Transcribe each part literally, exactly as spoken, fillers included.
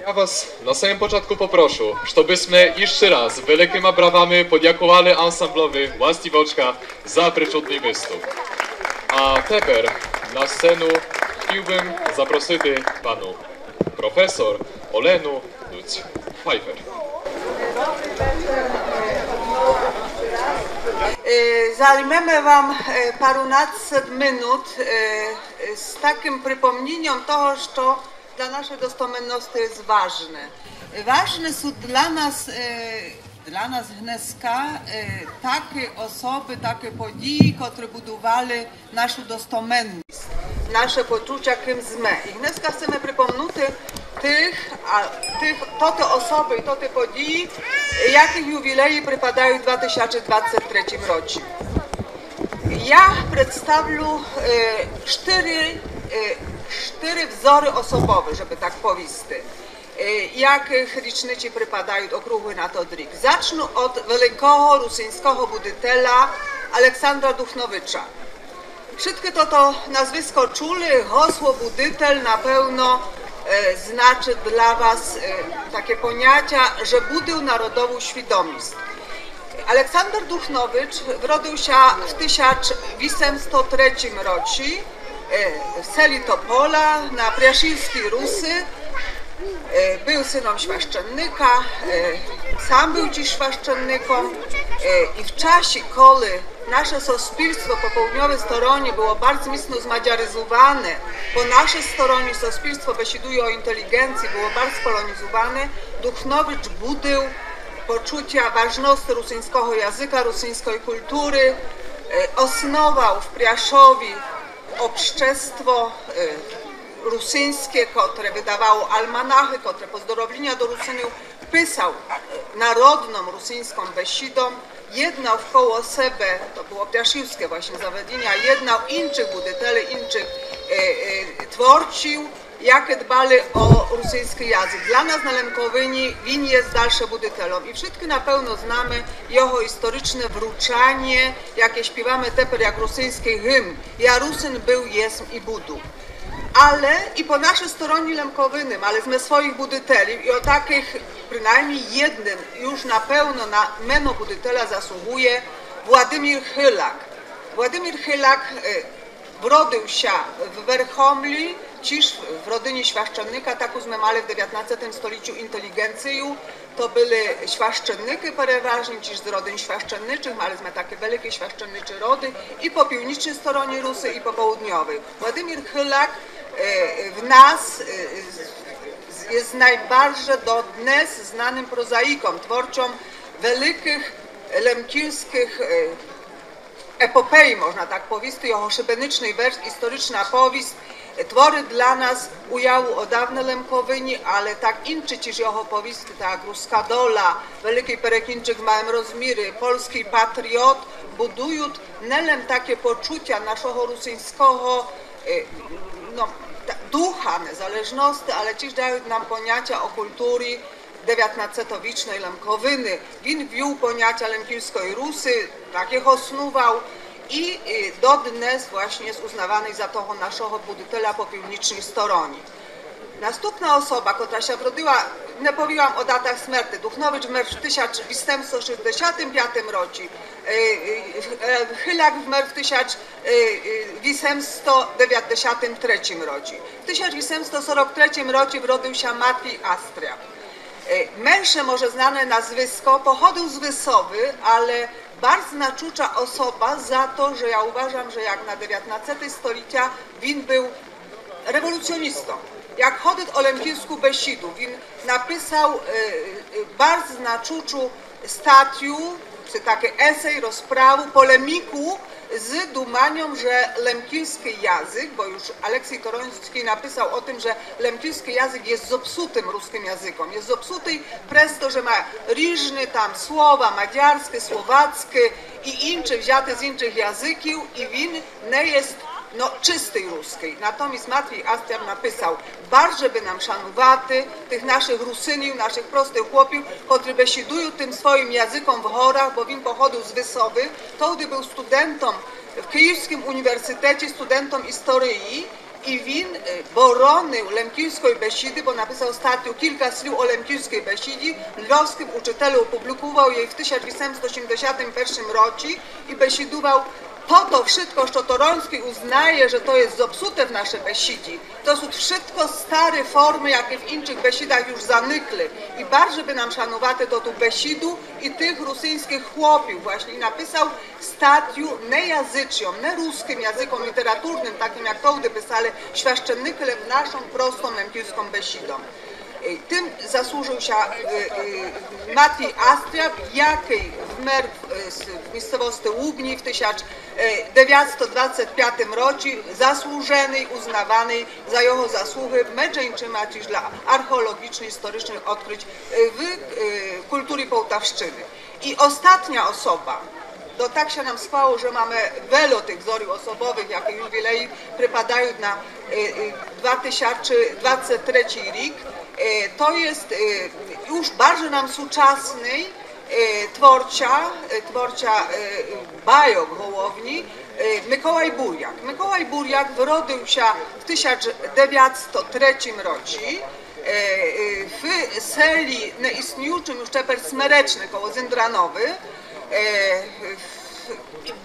Я вас на самым початку попрошу, жебы сме іщы раз великыма бравами подякували ансамблови Ластівочка за причудный выступ. А тепер на сцену хотів бым запросити пану професор Олену Луц-Файфер. Е, займеме вам, е, парунадцет минут, е, з такым припомніньом того, што для нашей достоменности єст важне. Важне сут для нас, е, для нас гнеска, е, такы особы, такы події, котры будували нашу достоменность, наше почуття, кым зме. І гнеска хцеме припомнути тых, а, тых, тоты особы і тоты події, якых ювілеї припадают у два тисячы двадцет третім році. Я представлю, е, штыри, е, штыри взоры особовы, жебы так повісти, е, якых річниці припадают округлы на тот рік. Зачну од великого русиньского будителя Александра Духновича. Вшыткы тото назвиско чули, госло будитель на певно, е, значыт для вас, е, таке понятя, же будує народову свідоміст. Александер Духнович вродив ся в тисяч вісемсто третім році, е, в селі Тополя на Пряшівскій Руси. Е, быв сыном священника, е, сам быв тіж священником, е, і в часі, коли наше соспільство по поудньовій стороні было барз міцно змадяризуване, по нашій стороні соспільство, бесідую о інтеліґенциі, было барз полонізуване, Духнович будує почуття важности русиньского языка, русиньской културы, е, основал в Пряшові общество, е, русиньске, котре выдавало альманахы, котре поздоровліня до Русинів писал, е, народном русиньском бесідом, єднал вколо себе, то было пряшівске власне заведіня, єднал іншых будителей, іншых, е, е, творців, якы дбали о русиньскій язык. Для нас на Лемковині він єст дальше будителом. І вшыткы на певно знаме його історичне вручаня, яке співаме тепер як русиньскій гімн: „Я Русин быв, єсм і буду“. Але і по нашій стороні Лемковины мали зме своїх будителів і о такых принаймні єднын юж на певно на мено будителя заслугує Владимір Хылак. Владимір Хылак, е, вродив ся в Верхомлі, тіж в родині священника, таку зме мали в девятнадцетым столітю інтеліґенцию. То были священникы переважні, тіж з родин священничых, мали зме такы великі священничы роды і по північній стороні Руси, і по поудньовій. Владимір Хылак, е, в нас, е, з-, єст найбарже до днес знаным прозаїком, творцьом великых лемківскых, е, епопеї, можна так повісти, його шибеничный верш, історична повіст, творы для нас уяву о давней Лемковині, але так інчы тіж його повістки, так як „Руска доля“, „Великый перекінчык в малым розмірі“, „Польскій патріот“, будуют не лем таке почуття нашого русиньского, е, но, та-, духа незалежности, але тіж дают нам понятя о културі девятнадцетовічной Лемковины. Він ввів понятя Лемківской Руси, так їх основал і, і до днес власне єст узнаваный за того нашого будителя по північній стороні. Наступна особа, котра ся вродила, не повіла м о датах смерти. Духнович вмер в тисяч вісемсто шістдесятым пятым році, е, е, е, Хыляк вмер в тисяч, е, е, вісемсто девятдесятым третім році. В тисяч вісемсто сорок третім році вродив ся Матвій Астря. Е, менше може знане назвиско, походив з Высовы, але барз значуча особа за то, же я уважам, же як на девятнадцете столітя він был революціоністом. Як ходит о лемківску бесіду, він написал, е, е, барз значучу статю, ци такій есей, розправу, полеміку з думаньом, же лемківскій язык, бо юж Алексій Тороньскій написал о тым, же лемківскій язык єст зопсутым рускым языком. Єст зопсутый през то, же ма ріжны там слова мадярскы, словацкы і інчы взяты з інчых языків, і він не єст, но, чыстый рускый. Натоміст Матвій Астря написал: барже бы нам шанувати тых нашых Русинів, нашых простых хлопів, котры бесідуют тым своім языком в горах, бо він походил з Высовы, тогды был студентом в Київскім універсітеті, студентом історії, І він, е, боронив лемківської бесіды, бо написав статю «Кілька слів о лемківській бесіді». Львовськым учитель опублікував її в тисяч вісемсот сімдесятым першым році і бесідував: то, то вшытко, што Торонськый узнає, же то єст зопсуте в нашій бесіді, то сут вшытко стары формы, якы в іншых бесідах юж заникли. І барже бы нам шанувати тоту бесіду і тых русинськых хлопів. Власні написав статю не язычом, не рускым языком літературным, такым як товды писали священникы, але в нашом простом лемківськом бесідом. Е, тым заслужыв ся, е, е, Матвій Астряб, якый вмер в, е, с-, в місцевости Лубні в тисяч, е, девятсто двадцет пятым році, заслуженый, узнаваный за його заслугы, меджы іншыма тіж для археолоґічных, історичных одкрыць, е, в, е, культурі Полтавщыны. І остатня особа, то так ся нам склало, же маме вело тых взорів особовых, якых ювілеї припадают на, е, е, два тисячы двадцет третій рік. Е, то єст, е, юж барже нам сучасный, е, творця, е, творця, е, байок головні, е, Миколай Буряк. Миколай Буряк вродив ся в тисяч девятсто третім році, е, е, в селі неіснуючым юж тепер Смеречне коло Зындрановы. Е, в-,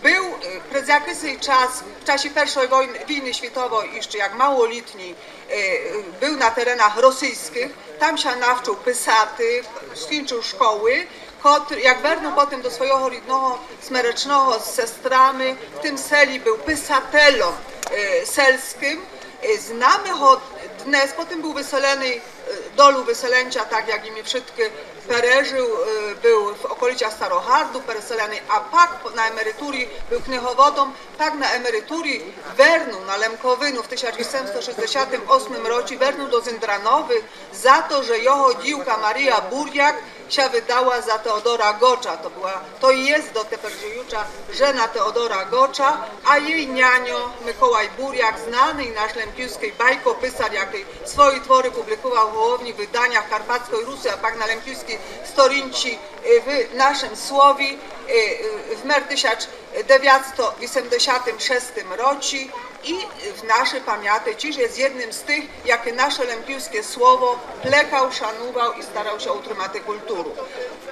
быв, е, през якысий час, в часі Першой войн-, війны світовой іщы як малолітній, е, быв на теренах російскых, там ся навчыв писати, скінчыв школы, кот-, як вернув потім до свого рідного Смеречного з сестрами, в тым селі быв писателом, е, сельскым. Е, знаме го днес, потім быв выселеный, е, долу Выселенця, так як і мы вшыткы, пережыв, е, быв в околицях Старогарду переселеный, а пак по-, на емеритурі быв книговодом, пак на емеритурі вернув на Лемковину в тисяч вісемсто шістдесятым осмым році, вернув до Зындрановы за то, же його дівка Марія Буряк ся выдала за Теодора Гоча. То была, то єст дотепер жыюча жена Теодора Гоча, а єй няньо Миколай Буряк, знаный наш лемківскій байкописар, якый свої творы публікував головні в выданях Карпатской Руси, а пак на лемківскій сторінці, е, в Нашым Слові, е, е, вмер тисяч девятсто вісемдесятым шестым році. І в нашій памяти тіж єст єдным з тых, якы наше лемківске слово плекав, шанував і старав ся утрымати культуру.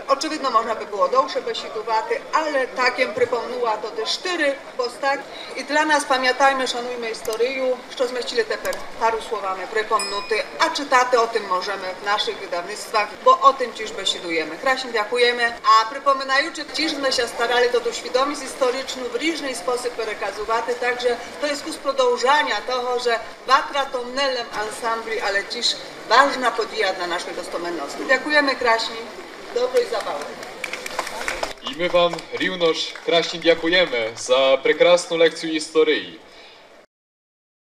Очывидно, можна бы было довше бесідувати, але так єм припомнула тоты штыри постаті. І для нас, памятайме, шануйме історию, што зме сцілі тепер пару словами припомнути, а читати о тым можеме в нашых выдавництвах, бо о тым тіж бесідуєме. Красні дякуєме. А припоминаючы, тіж зме ся старали тоту свідоміст історичну в ріжный спосіб переказувати, так же то єст кус продовжаня того, же Ватра то не лем ансамбль, але тіж важна подія для нашой достоменности. Дякуєме красні. Доброй забавы. І мы вам рівнош красні дякуєме за прекрасну лекцію історії.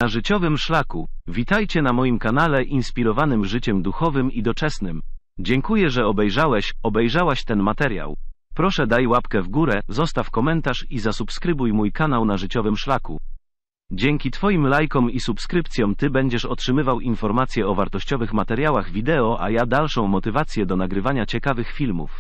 Na życiowym szlaku. Witajcie na moim kanale inspirowanym życiem duchowym i doczesnym. Dziękuję, że obejrzałeś, obejrzałaś ten materiał. Proszę, daj łapkę w górę, zostaw komentarz i zasubskrybuj mój kanał Na życiowym szlaku. Dzięki twoim lajkom i subskrypcjom ty będziesz otrzymywał informacje o wartościowych materiałach wideo, a ja dalszą motywację do nagrywania ciekawych filmów.